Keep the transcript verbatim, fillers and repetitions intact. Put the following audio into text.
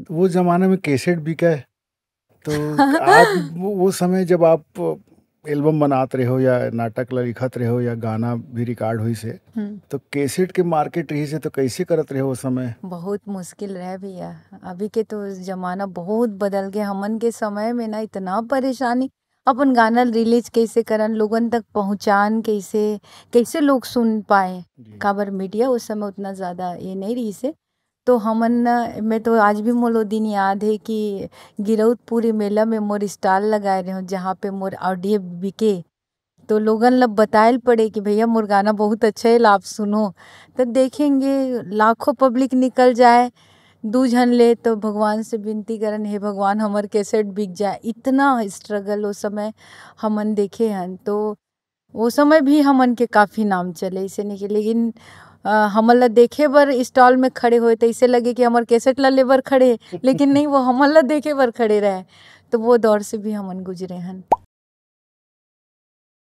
वो जमाना में कैसेट बिके, तो आप वो, वो समय जब आप एल्बम बनात रहे हो या नाटक ला लिखत रहे हो या गाना भी रिकॉर्ड होइस हे, हम्म। तो कैसेट के मार्केट रहिस हे, तो कैसे करत रहे हो वो समय? बहुत मुश्किल रहे भैया। अभी के तो जमाना बहुत बदल गए। हमन के समय में ना इतना परेशानी, अपन गाना रिलीज कैसे करन, लोगन तक पहुँचान कैसे, कैसे लोग सुन पाए, जी। काबर मीडिया उस समय उतना ज्यादा ये नहीं रहिस हे। तो हमन, मैं तो आज भी मोला वो दिन याद हे कि गिरौदपुरी मेला में मोर स्टॉल लगाए रहे हूँ, जहाँ पे मोर ऑडियो बिके। तो लोगन ला बतायल पड़े कि भैया, मोर गाना बहुत अच्छा हे, ला आप सुनो। तो देखेंगे, लाखों पब्लिक निकल जाए, दू झन ले, तो भगवान से विनती करन, हे भगवान, हमर कैसेट बिक जाए। इतना स्ट्रगल वो समय हमन देखे हन। तो वो समय भी हमन के काफी नाम चले, ऐसे नहीं कि, लेकिन अ, हमन ला देखे बर स्टॉल में खड़े होए, तो ऐसे लगे कि हमर कैसेट ला ले बर खड़े, लेकिन नहीं, वो हमन ला देखे बर खड़े रहे। तो वो दौर से भी हमन गुजरे हन।